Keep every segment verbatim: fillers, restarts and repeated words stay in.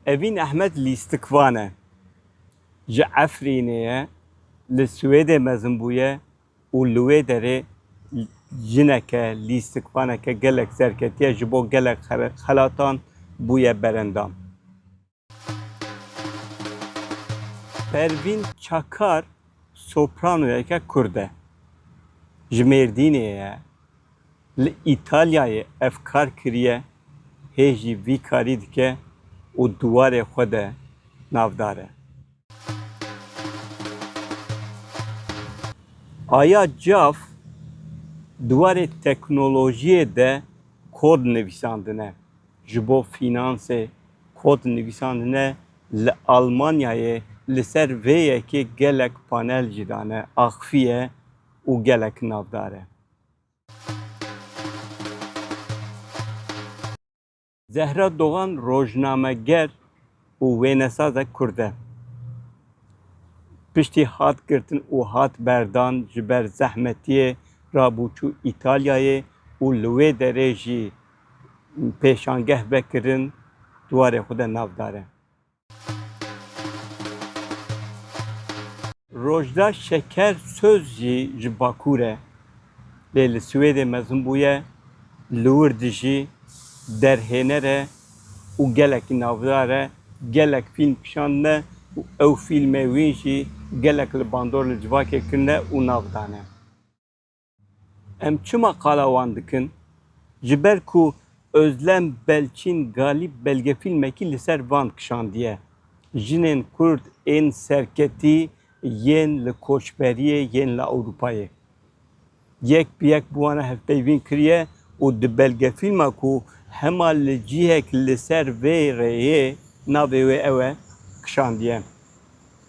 Evîn Ehmed lîstikvan e. Ji Efrînê ye, li Swêdê mezin bûye û li wê derê jineke lîstikvaneke gelek serketî ye, ji bo gelek xere-, xelatan bûye berendam. Pervîn Çakar sopranoyeke kurd e. Ji Mêrdînê ye. Li Îtalyayê ev kar kiriye, hê jî vî karî dike û di warê xwe de navdar e. Aya Caf di warê teknolojiyê de kod nivîsandine. Ji bo fînansê kod nivîsandine, li Almanyayê li ser vê yekê gelek panel jî dane, axiviye û gelek navdar e. Zehra Doğan rojnameger û wênesazek kurd e. Piştî hat girtin û hat berdan, ji ber zehmetiyê rabû çû Îtalyayê û li wê derê jî pêşangeh vekirin, di warê xwe de navdar e. Rojda Şeker Söz jî ji Bakur e, lê li Swêdê mezin bûye, li wir dijî, derhêner e û gelekî navdar e, gelek fîlm kişandine û ew fîlmê wîn jî gelek li bandor li civakê kirine û nav dane. Em çima qala wan dikin? Ji ber ku Özlem Belçin Galip belgefîlmekî li ser van kişandiye. Jinên Kurd ên serketî yên li koçberiyê yên li Ewropayê. Yek bi yek bi wana hevpeyvîn kiriye û di belgefîlma ku hema li cihek li ser vê rêyê navê wê ew e, kişandiye.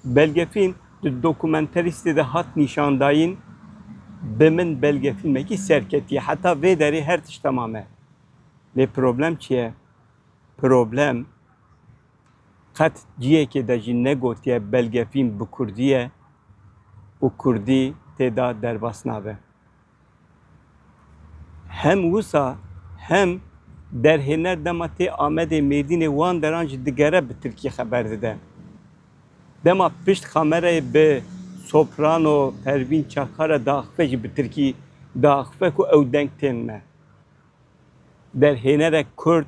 Belgefîlm di dokumenterîstê de hat nîşandayîn, bi min belgefîlmekî serketî ye. Heta vê derê her tişt temam e. Lê problem çi ye? Problem qet ciyekê de jî negotiye belgefîlm bi kurdî ye û kurdî tê de derbas nabe. Hem wisa hem derhêner dema tê Amedê, Mêrdînê, wan deran jî digere bi tirkî xeber dide. Dema pişt kamerayê bi soprano Pervîn Çakar re diaxife jî bi tirkî diaxife ku ew deng tên me. Derhênerek kurd,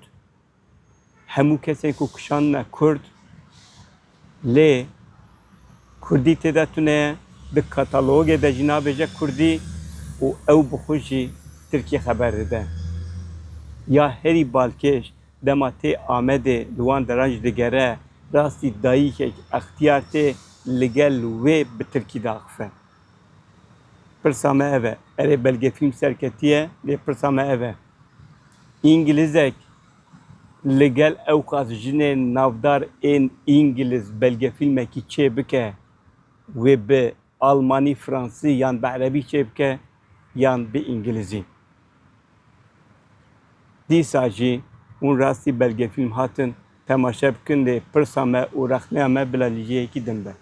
hemû kesên ku kişandine kurd, lê kurdî tê de tune ye, di katalogê de jî nabêje kurdî û ew bi xwe jî tirkî xeber dide. Ya herî balkêş dema tê Amedê li wan deran jî digere, rastî dayikek extiyar tê li gel wê bi tirkî diaxife. Pirsa me ev e. Erê, belgefîlm serketî ye, lê pirsa me ev e. Îngilizek li gel ewqas jinên navdar ên îngiliz belgefîlmekî çêbike, wê bi almanî, fransî yan bi erebî çêbike yan bi îngilizî. Dîsa jî hûn rastî belgefîlm hatin temaşe bikin, lê pirsa me û rexneya me bila li cihekî din be.